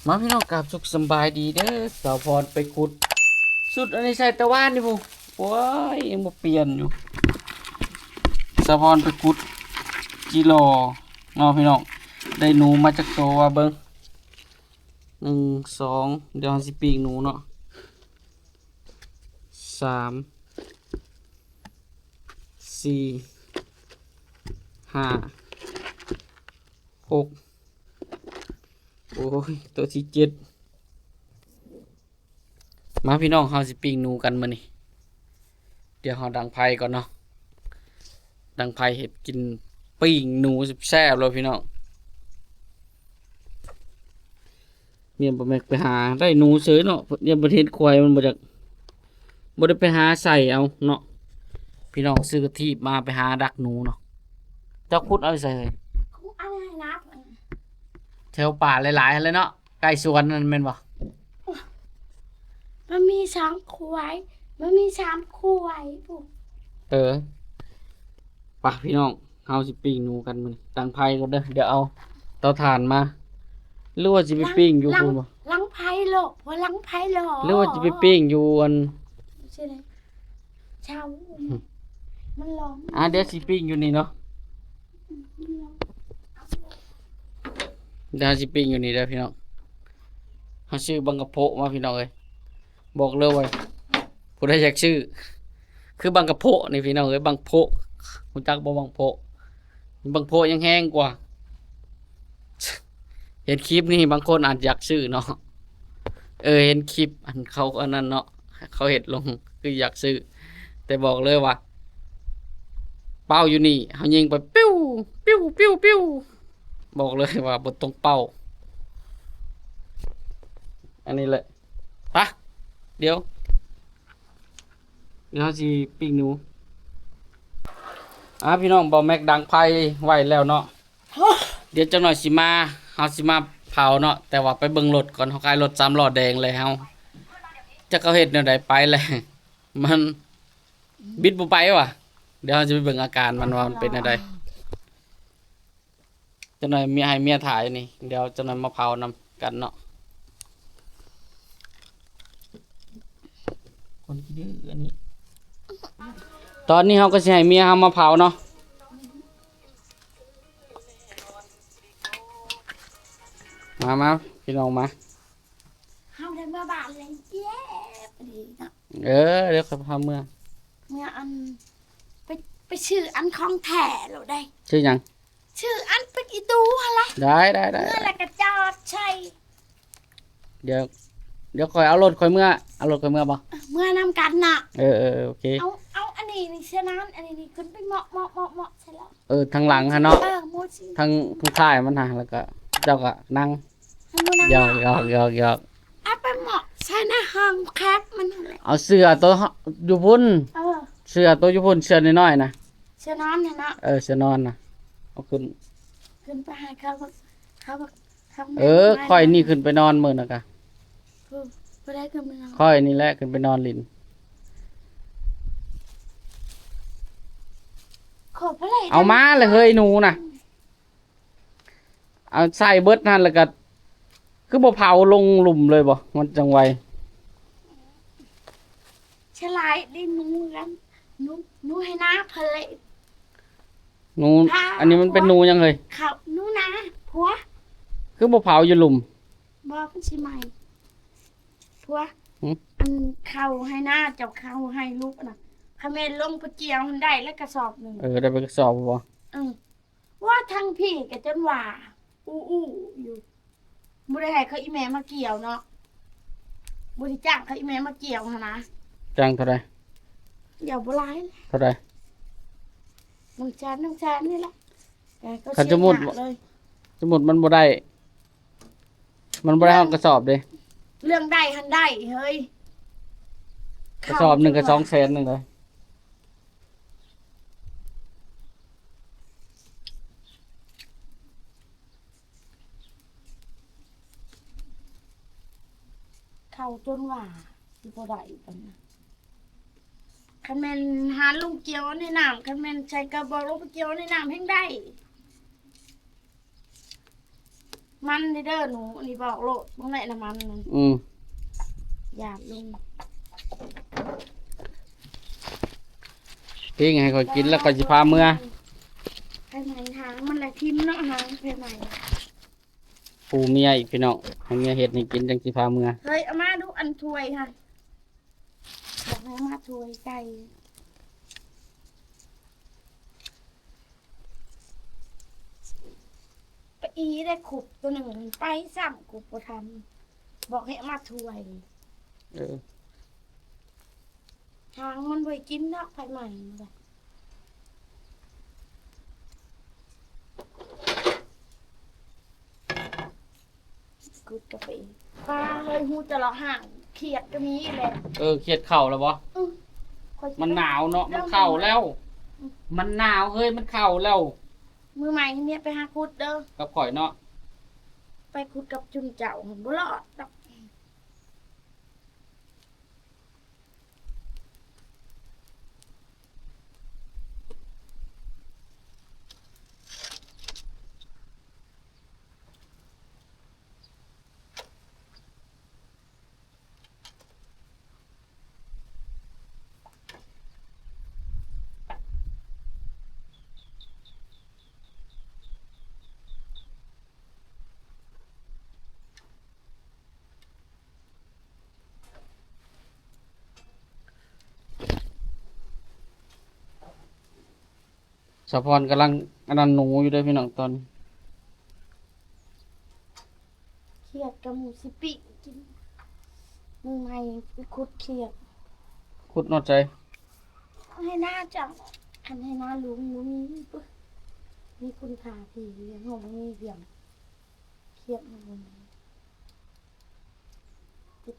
ມາພີ່ນ້ອງ ກາບສຸກສຳບາຍດີເດີ. ສາວພອນໄປຂຸດ ຊຸດອັນນີ້ໃສ່ແຕ່ວານນີ້ພຸ້ນ. ໂອ້ຍ ຍັງບໍ່ປ່ຽນຢູ່. ສາວພອນໄປຂຸດຈີລໍເນາະພີ່ນ້ອງ. ໄດ້ໜູມາຈັກໂຕວ່າເບິ່ງ. ໜຶ່ງ ສອງ ດຽວເຮົາຊິປີ້ງໜູເນາະ. ສາມ ສີ່ ຫ້າ ຫົກ ໂອ້ຍ ໂຕທີເຈັດ. ມາພີ່ນ້ອງ ເຮົາຊິປີ້ງໜູກັນມື້ນີ້. ດຽວເຮົາດັງໄຟກ່ອນເນາະ. ດັງໄຟເຮັດກິນປີ້ງໜູແຊບໆ ໂລດພີ່ນ້ອງ. ເມຍບໍ່ແມັກໄປຫາໄດ້ໜູເສີຍເນາະ. ຢ່າໄປເຮັດຄວາຍ ມັນບໍ່ຈັກ ບໍ່ໄດ້ໄປຫາໃສ່ເອົາເນາະ. ພີ່ນ້ອງຊື້ກະທີບມາໄປຫາດັກໜູເນາະ. ເຈົ້າຂຸດເອົາໃສ່ເອີຍ? ຂຸດເອົາໃນນາ ແຖວປ່າຫຼາຍໆ ຫັ້ນແຫຼະເນາະ. ໃກ້ສວນນັ້ນແມ່ນບໍ່? ມັນມີສາມຄວາຍ ມັນມີສາມຄວາຍພຸ້ນ. ເອີ ໄປພີ່ນ້ອງ ເຮົາຊິປີ້ງໜູກັນມື້ນີ້. ດັງໄຟກ່ອນເດີ ດຽວເອົາເຕົາຖ່ານມາ. ຫຼືວ່າຊິໄປປີ້ງຢູ່ພຸ້ນບໍ່? ຫຼັງໄຟໂລດ ຫົວຫຼັງໄຟໂລດ. ຫຼືວ່າຊິໄປປີ້ງຢູ່ອັນ ຊິໄດ້ເຊົາ ມັນຮ້ອນ. ອ່າ ດຽວຊິປີ້ງຢູ່ນີ້ເນາະ. ດຽວຊິປີ້ງຢູ່ນີ້ເດີພີ່ນ້ອງ. ເຮົາຊື້ບັງກະໂພະມາພີ່ນ້ອງເອີຍ. ບອກເລີຍວ່າຜູ້ໃດຢາກຊື້ ຄືບັງກະໂພະນີ້ພີ່ນ້ອງເອີຍ. ບັງໂພະ ຮູ້ຈັກບໍ່ບັງໂພະ? ບັງໂພະຍັງແຮງກວ່າ. ເຫັນຄລິບນີ້ບາງຄົນອາດຢາກຊື້ເນາະ. ເອີ ເຫັນຄລິບອັນເຂົາອັນນັ້ນເນາະ ເຂົາເຮັດລົງຄືຢາກຊື້. ແຕ່ບອກເລີຍວ່າເປົ້າຢູ່ນີ້ ເຮົາຍິງໄປ ປິວ ປິວ ປິວ ປິວ. ບອກເລີຍວ່າບໍ່ຕົງເປົ້າ. ອັນນີ້ແຫຼະ. ປະ ດຽວ ດຽວເຮົາຊິປີ້ງໜູ. ອ່າ ພີ່ນ້ອງ ບ່າວແມັກດັງໄຟໄວ້ແລ້ວເນາະ. ດຽວຈັກໜ່ອຍຊິມາ ເຮົາຊິມາເຜົາເນາະ. ແຕ່ວ່າໄປເບິ່ງລົດກ່ອນ ເຮົາຂາຍລົດສາມລໍ້ແດງແລ້ວ. ຈັກເຂົາເຮັດແນວໃດໄປແລ້ວ ມັນບິດບໍ່ໄປຫວາ. ດຽວເຮົາຈະໄປເບິ່ງອາການມັນວ່າມັນເປັນແນວໃດ. ຈັກໜ່ອຍເມຍ ໃຫ້ເມຍຖ່າຍຢູ່ນີ້ ດຽວຈັກໜ່ອຍມາເຜົານຳກັນເນາະ. ຄົນຂີ້ດື້ອັນນີ້. ຕອນນີ້ເຮົາກໍຊິໃຫ້ເມຍເຮົາມາເຜົາເນາະ. ມາ ມາ ພີ່ນ້ອງມາ. ເຮົາໄດ້ມາບ້ານແລ້ວ ເຢ້ ພໍດີເນາະ. ເອີ ດຽວຂ້ອຍພາເມືອ ເມືອອັນ ໄປ ໄປຊື້ອັນຂອງແທ້ໂລດເດ້. ຊື້ຫຍັງ? ຊື່ອັນປິກອີຕູຫັ້ນລະ. ໄດ້ ໄດ້ ໄດ້ ເມືອແລ້ວກະຈອດໃສ່. ດຽວ ດຽວຂ້ອຍເອົາລົດຂ້ອຍເມືອ. ເອົາລົດຂ້ອຍເມືອບໍ່? ເອີ ເມືອນຳກັນນະ. ເອີ ເອີ ໂອເຄ. ເອົາ ເອົາອັນນີ້ນີ້ ເສື້ອນອນອັນນີ້ນີ້ ຂຶ້ນໄປເໝາະ ເໝາະ ເໝາະ ເໝາະໃສ່ລະ. ເອີ ທາງຫຼັງຫັ້ນເນາະ. ເອີ ທາງ ທາງທ້າຍມັນຫັ້ນ ແລ້ວກະເຈົ້າກະນັ່ງ. ຢອກ ຢອກ ຢອກ ຢອກ. ເອົາໄປເໝາະໃສ່ໃນຫ້ອງແຄບມັນຫັ້ນແຫຼະ. ເອົາເສື້ອໂຕຢູ່ພຸ້ນ. ເອີ ເສື້ອໂຕຢູ່ພຸ້ນ ເສື້ອນ້ອຍໆນະ. ເສື້ອນອນຫັ້ນເນາະ. ເອີ ເສື້ອນອນນະ ເອົາຂຶ້ນ ຂຶ້ນໄປໃຫ້ເຂົາ ເຂົາ ເຂົາ. ເອີ ຂ້ອຍນີ້ຂຶ້ນໄປນອນມື້ນັ້ນກະ ຜູ້ໃດຂຶ້ນໄປນອນ? ຂ້ອຍນີ້ແຫຼະຂຶ້ນໄປນອນຫຼິ້ນ. ເອົາມາລະເຮີຍ ໜູນະ. ເອົາໃສ່ເບິດຫັ້ນ ແລ້ວກະຄືບໍ່ເຜົາລົງຫຼຸມເລີຍບໍ່? ມັນຈັ່ງໄວ. ສະຫຼາຍເດ້ ໜູກັນ ໜູ ໜູໄຮ່ນາເພິ່ນເລີຍ. ໜູ ພາ ອັນນີ້ມັນເປັນ ພວກ ໜູຫຍັງເຮີຍ? ເຂົາ ໜູນາ ພວກ ຄືບໍ່ເຜົາຢູ່ຫຼຸມ? ບໍ່ ມັນຊິໄໝ້ ພວກ. ຫື? ອັນເຂົ້າໄຮ່ນາ ເຈົ້າເຂົ້າໄຮ່ລູກນະ ຄະແມ່ນລົງໄປກ່ຽວຫັ້ນ ໄດ້ລະກະສອບໜຶ່ງ. ເອີ ໄດ້ເປັນກະສອບບໍ່? ເອີ. ວ່າທາງພີ້ກະຈົນວ່າອູ້ໆຢູ່ ບໍ່ໄດ້ໃຫ້ເຂົາອີ່ແມ່ມາກ່ຽວເນາະ ບໍ່ໄດ້ຈ້າງເຂົາອີ່ແມ່ມາກ່ຽວຫັ້ນນະ. ຈ້າງເທົ່າໃດ? ຢ່າບໍ່ຫຼາຍ. ເທົ່າໃດ? ໜຶ່ງແສນ ໜຶ່ງແສນນີ້ແຫຼະ. ຄັນສົມມຸດ ສົມມຸດມັນບໍ່ໄດ້ ມັນບໍ່ໄດ້ຮອດກະສອບເດ້. ເລື່ອງໄດ້ຫັ້ນໄດ້ເຮີຍ ກະສອບໜຶ່ງກະສອງແສນໜຶ່ງເລີຍ. ເຂົ້າຈົນວ່າຊິບໍ່ໄດ້ປານນັ້ນ. ຄັນແມ່ນຫາລົງກ່ຽວໃນນ້ຳ ຄັນແມ່ນໃສ່ກະບອກລົງໄປກ່ຽວໃນນ້ຳແຮ່ງໄດ້. ມັນເດີ ເດີໜູ ອັນນີ້ບອກໂລດ ເບິ່ງແຫຼະນ້ຳມັນນັ້ນ ອືມ ຢາດລົງ ປີ້ງໃຫ້ຂ້ອຍກິນ ແລ້ວຂ້ອຍຊິພາເມືອ ໄຟໄໝ້ຫາງມັນລະຖິ້ມເນາະ ຫາງໄຟໄໝ້ ປູເມຍອີກ ພີ່ນ້ອງ ໃຫ້ເມຍເຮັດໃຫ້ກິນ ຈັ່ງຊິພາເມືອ ເຮີ້ຍ ເອົາມາດູ ອັນຖ້ວຍຫັ້ນ ບອກໃຫ້ມາຖ້ວຍໃສ່ ປະອີໄດ້ຄຸບໂຕໜຶ່ງ ໄປຊ້ຳ ກູບໍ່ທັນ ບອກໃຫ້ມາຖ້ວຍ ເອີ ທາງມັນບໍ່ໃຫ້ກິນດອກ ໄຟໄໝ້ ກຸດກະປິ ປາເຮີ້ຍ ຫູຈະເລາະຫາງ ຂຽດກະມີແຫຼະ ເອີ ຂຽດເຂົ້າແລ້ວບໍ່? ອື ມັນໜາວເນາະ ມັນເຂົ້າແລ້ວ ອື ມັນໜາວເຮີ້ຍ ມັນເຂົ້າແລ້ວ ມື້ໃໝ່ໃຫ້ເມຍໄປຫາຂຸດເດີ ກັບຂ້ອຍເນາະ ໄປຂຸດກັບຈຸມເຈົ້າ ບໍ່ລອດດອກ. ສາວພອນກຳລັງອັນນັ້ນໜູຢູ່ເດີພີ່ນ້ອງຕອນນີ້ ຂຽດກັບໝູຊິປີ້ງກິນ ມື້ໃໝ່ໄປຂຸດຂຽດ ຂຸດຮອດໃສ? ໄຮ່ນາເຈົ້າ ຄັນໄຮ່ນາລຸງບໍ່ມີ ມີຄຸນຄ່າທີ່ເຮົາບໍ່ມີພຽງ ຂຽດມັນບໍ່ມີ.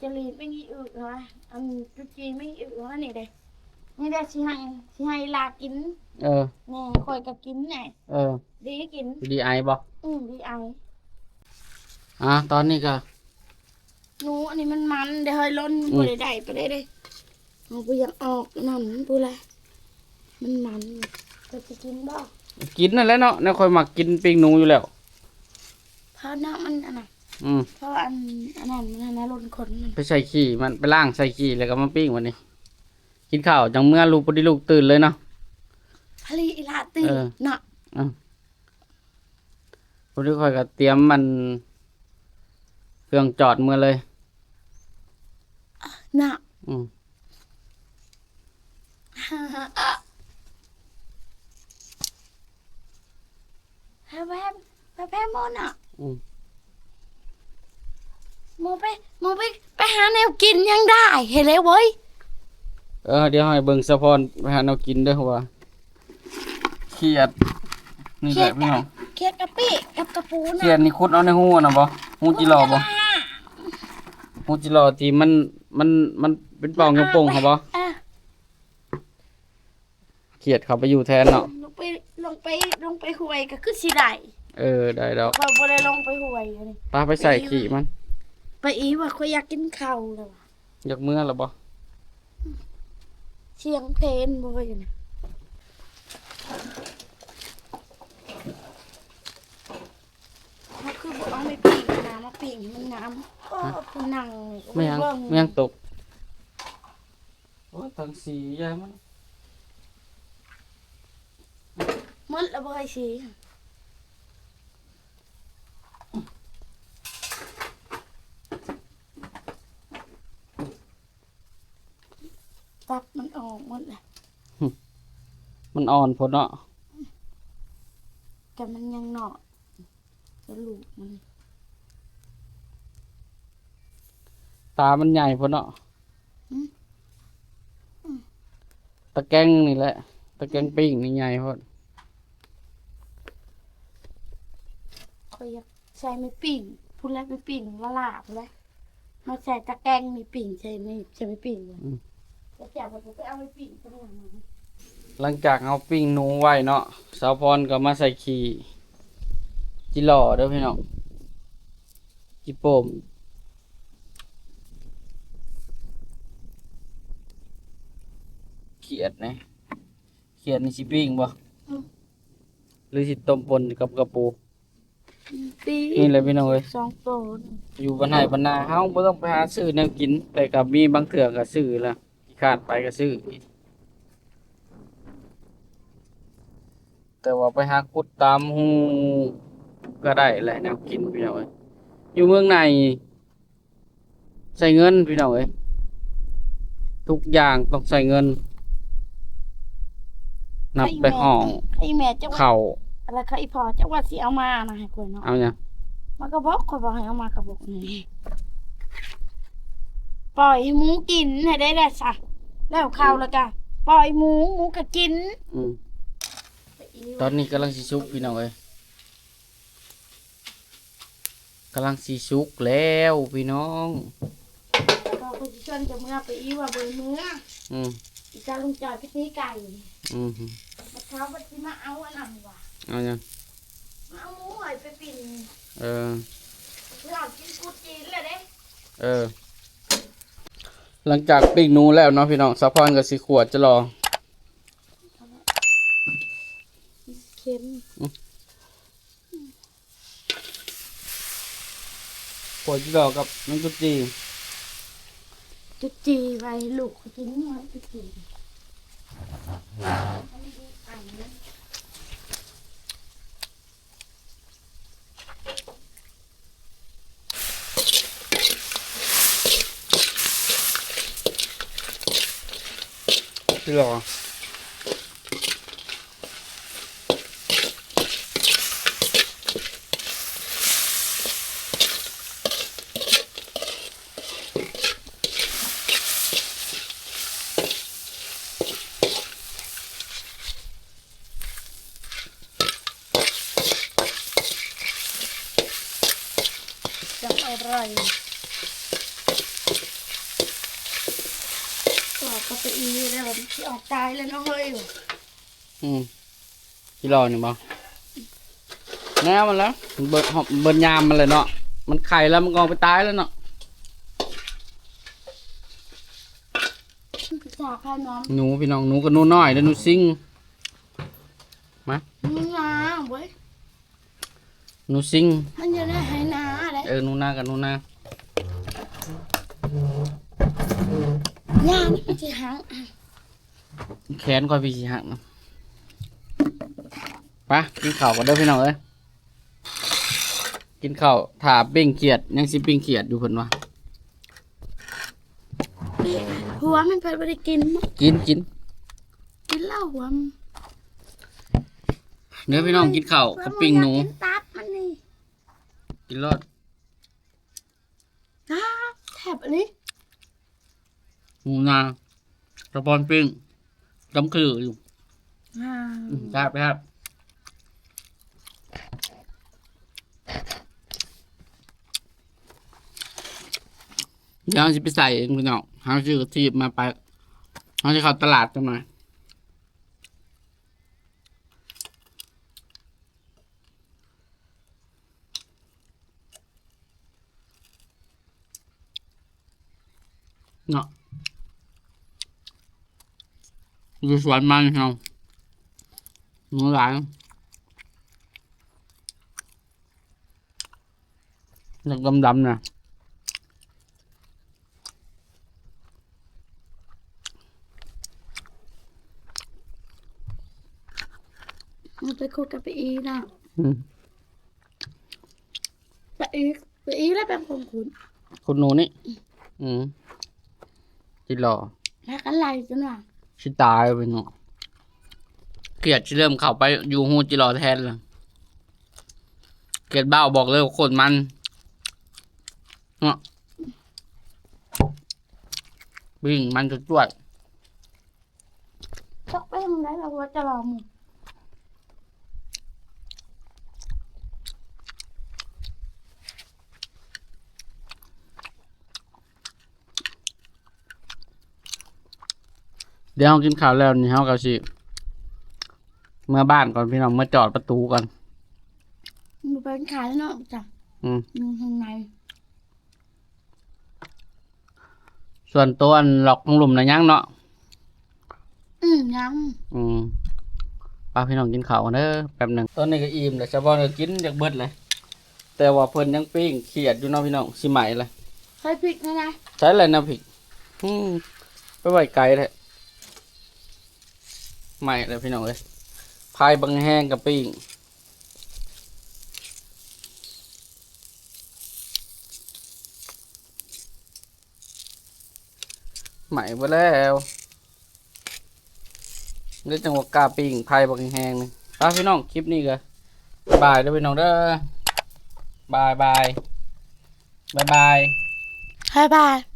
ຈະລີດແມ່ງອີອຶຫວະ ອັນຈຸຈີນແມ່ງອີອຶຫວະ ນີ້ເດ້ ນີ້ເດ້ ຊິໃຫ້ ຊິໃຫ້ລາກິນ ເອີ ແນ່ ຂ້ອຍກໍກິນແນ່ ເອີ ດີກິນ ດີໄອບໍ່? ອືມ ດີໄອ ອ່າ ຕອນນີ້ກໍ ໜູອັນນີ້ມັນມັນເດ້ເຮີ້ຍ ລົ້ນ ອືມ ບໍ່ໄດ້ໄດ້ປານໃດເດ້ ມັນບໍ່ຢາກອອກນັ້ນພຸ້ນລະ ມັນມັນ ເຈົ້າຊິກິນບໍ່? ກິນນັ້ນແຫຼະເນາະ ແນວຂ້ອຍມັກກິນປີ້ງໜູຢູ່ແລ້ວ ເພາະເນາະ ມັນອັນນັ້ນ ອືມ ເພາະອັນ ອັນນັ້ນ ມັນອັນນັ້ນ ລົ້ນຂົນມັນ ໄປໃສ່ຂີ້ມັນ ໄປລ້າງໃສ່ຂີ້ ແລ້ວກໍມາປີ້ງບັດນີ້ ກິນເຂົ້າຈັ່ງເມືອ ລູກ ພໍດີລູກຕື່ນເລີຍເນາະ ພໍດີອີ່ຫຼ້າຕື່ນ ເອີ ເນາະ ອືມ ພໍດີຂ້ອຍກໍຕຽມມັນ ເຄື່ອງຈອດເມືອເລີຍ ເນາະ ອືມ ແພມ ແພມ ແພມໂມນະ ອືມ ໂມໄປ ໂມໄປ ໄປຫາແນວກິນຍັງໄດ້ ເຫັນແລ້ວເວີຍ ເອີ ດຽວໃຫ້ເບິ່ງສາວພອນໄປຫາແນວກິນເດີ ວ່າ ຂຽດ ນີ້ແຫຼະພີ່ນ້ອງ ຂຽດກະປິກັບກະປູນະ ຂຽດນີ້ຂຸດເອົາໃນຮູຫັ້ນນະບໍ່? ຮູຈີຫຼໍ່ບໍ່? ຮູຈີຫຼໍ່ທີ່ມັນ ມັນ ມັນເປັນປ່ອງໂປ່ງຫັ້ນບໍ່? ເອີ ຂຽດເຂົ້າໄປຢູ່ແທນເນາະ ລົງໄປ ລົງໄປ ລົງໄປຫ້ວຍກໍຄືຊິໄດ້ ເອີ ໄດ້ດອກ ຂ້ອຍບໍ່ໄດ້ລົງໄປຫ້ວຍອັນນີ້ ປາ ໄປໃສ່ຂີ້ມັນ ໄປອີວ່າ ຂ້ອຍຢາກກິນເຂົ້າແລ້ວ ຢາກເມືອແລ້ວບໍ່? ສຽງເພນບໍ່ຢູ່ນີ້ ເຮົາຄືບໍ່ເອົາໄມ້ປີ້ງນະ ມາປີ້ງໃຫ້ມັນງາມ ໂອ້ ຜູ້ນັ່ງນີ້ ແມ່ນຫຍັງ? ແມ່ນຫຍັງຕົກ? ໂອ້ຍ ທັງສີຢ່າມັນ ໝົດແລ້ວບໍ່ ໄອ້ສີ? ຕັບມັນອອກໝົດແລ້ວ ມັນອ່ອນໂພດເນາະ ແຕ່ມັນຍັງນ້ອຍ ກະດູກມັນ ຕາມັນໃຫຍ່ໂພດເນາະ ຫືມ ຕະແກງນີ້ແຫຼະ ຕະແກງປີ້ງນີ້ໃຫຍ່ໂພດ ຂ້ອຍຢາກ ໃສ່ໄມ້ປີ້ງພຸ້ນແຫຼະ ໄມ້ປີ້ງລ້າໆພຸ້ນແຫຼະ ມາໃສ່ຕະແກງໄມ້ປີ້ງ ໃສ່ໄມ້ ໃສ່ໄມ້ປີ້ງ ອືມ ແລ້ວເຈົ້າກໍໄປເອົາໄມ້ປີ້ງຕົງນັ້ນມາ ຫຼັງຈາກເຮົາປີ້ງໜູໄວ້ເນາະ ສາວພອນກໍມາໃສ່ຂີ້ຈີຫຼໍ່ເດີພີ່ນ້ອງ ຈີໂປ່ມ ຂຽດນີ້ ຂຽດນີ້ຊິປີ້ງບໍ່? ອືມ ຫຼືຊິຕົ້ມປົນກັບກະປູ? ນີ້ແຫຼະພີ່ນ້ອງເອີຍ ສອງໂຕ ຢູ່ບ້ານໄຮ່ບ້ານນາເຮົາບໍ່ຕ້ອງໄປຫາຊື້ແນວກິນ ແຕ່ກໍມີບາງເທື່ອກໍຊື້ລະ ຂີ້ຄ້ານໄປກໍຊື້ ແຕ່ວ່າໄປຫາຂຸດຕາມຮູກໍໄດ້ແຫຼະແນວກິນພີ່ນ້ອງເອີຍ ຢູ່ເມືອງໃນ ໃຊ້ເງິນພີ່ນ້ອງເອີຍ ທຸກຢ່າງຕ້ອງໃຊ້ເງິນ ນັບແຕ່ຫ້ອງ ຂ້າອີແມ່ ຂ້າອີແມ່ຈັກວ່າ ເຂົ້າ ແລ້ວຂ້າອີພໍ່ຈັກວ່າຊິເອົາມານະໃຫ້ຂ້ອຍເນາະ ເອົາຫຍັງ? ໝາກກະບົກ ຂ້ອຍບອກໃຫ້ເອົາໝາກກະບົກນີ້ ປ່ອຍໃຫ້ໝູກິນໃຫ້ໄດ້ແລ້ວຊະ ແລ້ວເຂົ້າແລ້ວກະປ່ອຍໝູ ໝູກະກິນ ອືມ ຕອນນີ້ກຳລັງຊິສຸກພີ່ນ້ອງເອີຍ ກຳລັງຊິສຸກແລ້ວພີ່ນ້ອງ ບອກວ່າຊິຊວນເຈົ້າເມືອໄປອີວ່າບໍ່ເມືອ ອືມ ອີຕາລຸງຈອຍໄປຕີໄກ່ ອືມ ບັດເຂົາບັດຊິມາເອົາອັນນັ້ນວ່າ ເອົາຫຍັງ? ມາເອົາໝູໃຫ້ໄປປີ້ງ ເອີ ເຮົາກິນກຸດຈີນແລ້ວເດ້ ເອີ ຫຼັງຈາກປີ້ງໜູແລ້ວເນາະພີ່ນ້ອງ ສາວພອນກໍຊິຂົ້ວຈະລໍ ເຄັມ ອືມ ຂົ້ວຈີ່ດອກກັບແມງກຸດຈີ່ ຈຸດຈີ່ໄວ້ໃຫ້ລູກຂ້ອຍກິນ ຈຸດຈີ່ ຈັງອະໄລ ປອກເຂົ້າໄປອີກແລ້ວ ມັນຊິອອກຕາຍແລ້ວເນາະເຮີ້ຍ ອືມ ຈີ່ລໍນີ້ບໍ່ ແນວມັນແລ້ວ ເບິດ ເບິດຍາມມັນແລ້ວເນາະ ມັນໄຂ່ແລ້ວ ມັນກໍອອກໄປຕາຍແລ້ວເນາະ ມັນຄືຈາກໃຜນ້ອງ ໜູພີ່ນ້ອງ ໜູກໍໜູນ້ອຍເດ້ ໜູຊິງ ມາ ໜູນາເວີຍ ໜູຊິງ ມັນຢູ່ໃນໄຮ່ນາເດ້ ເອີ ໜູນາກັບໜູນາ ນາມັນຊິຫັກ ແຂນຂ້ອຍພີ່ຊິຫັກນະ ໄປ ກິນເຂົ້າກັນເດີພີ່ນ້ອງເອີຍ ກິນເຂົ້າ ຖ້າປີ້ງຂຽດ ຍັງຊິປີ້ງຂຽດຢູ່ເພິ່ນວ່າ ຫົວມັນເພິ່ນບໍ່ໄດ້ກິນ ກິນ ກິນ ກິນແລ້ວຫົວມັນ ເດີພີ່ນ້ອງ ກິນເຂົ້າກັບປີ້ງໜູ ກິນຕັບມັນນີ້ ກິນໂລດ ອ້າ ແຊບອີ່ຫຼີ ໝູນາ ສາວພອນປີ້ງ ຈຳຄືຢູ່ ອືມ ແຊບ ແຊບ ດຽວເຮົາຊິໄປໃສ່ເອງພີ່ນ້ອງ ເຮົາຊື້ກະທິມາໄປ ເຮົາຊິເຂົ້າຕະຫຼາດຈັກໜ່ອຍ ເນາະ ຢູ່ສວນມັນເຮົາ ໜູຫຼາຍ ດຳໆນະ ມັນໄປຂຸດກັບໄປອີນະ ອືມ ໄປອີ ໄປອີແລ້ວເປັນຄົນຂຸດ ຂຸດໜູນີ້ ອືມ ຈິຫຼໍ່ ພາກັນໄລ່ຈົນວ່າ ຊິຕາຍໄປເນາະ ຂຽດຊິເລີ່ມເຂົ້າໄປຢູ່ຮູຈິຫຼໍ່ແທນລະ ຂຽດເບົາ ບອກເລີຍວ່າໂຄດມັນ ເນາະ ປີ້ງມັນຈວດໆ ຈັກໄປທາງໃດລະ ວ່າຈະລອງ ດຽວເຮົາກິນເຂົ້າແລ້ວນີ້ ເຮົາກໍຊິເມືອບ້ານກ່ອນພີ່ນ້ອງ ເມືອຈອດປະຕູກ່ອນ ບໍ່ໄປຂາຍເນາະ ຈ້ະ ອືມ ຢູ່ຂ້າງໃນ ສ່ວນໂຕອັນລັອກທາງລຸ່ມນະຍັງເນາະ ອືມ ຍັງ ອືມ ພາພີ່ນ້ອງກິນເຂົ້າກັນເດີ ແປັບໜຶ່ງ ຕອນນີ້ກໍອີ່ມແລ້ວ ຊາວບອນກໍກິນຢາກເບິດເລີຍ ແຕ່ວ່າເພິ່ນຍັງປີ້ງຂຽດຢູ່ເນາະພີ່ນ້ອງ ຊິໄໝ້ລະ. ໃສ່ພິກແດ່ນະ. ໃສ່ແລ້ວນະພິກ. ອືມ ໄປໄວ້ໄກແທ້. ໄໝ້ແລ້ວພີ່ນ້ອງເອີຍ ໄຟບັກແຮງກະປີ້ງ. ໄໝ້ເບິດແລ້ວ ເລີຍຈັ່ງວ່າກ້າປີ້ງ ໄຟບັກແຮງນີ້. ໄປພີ່ນ້ອງ ຄລິບນີ້ກະບາຍບາຍເດີພີ່ນ້ອງເດີ. ບາຍບາຍ ບາຍບາຍ ບາຍບາຍ.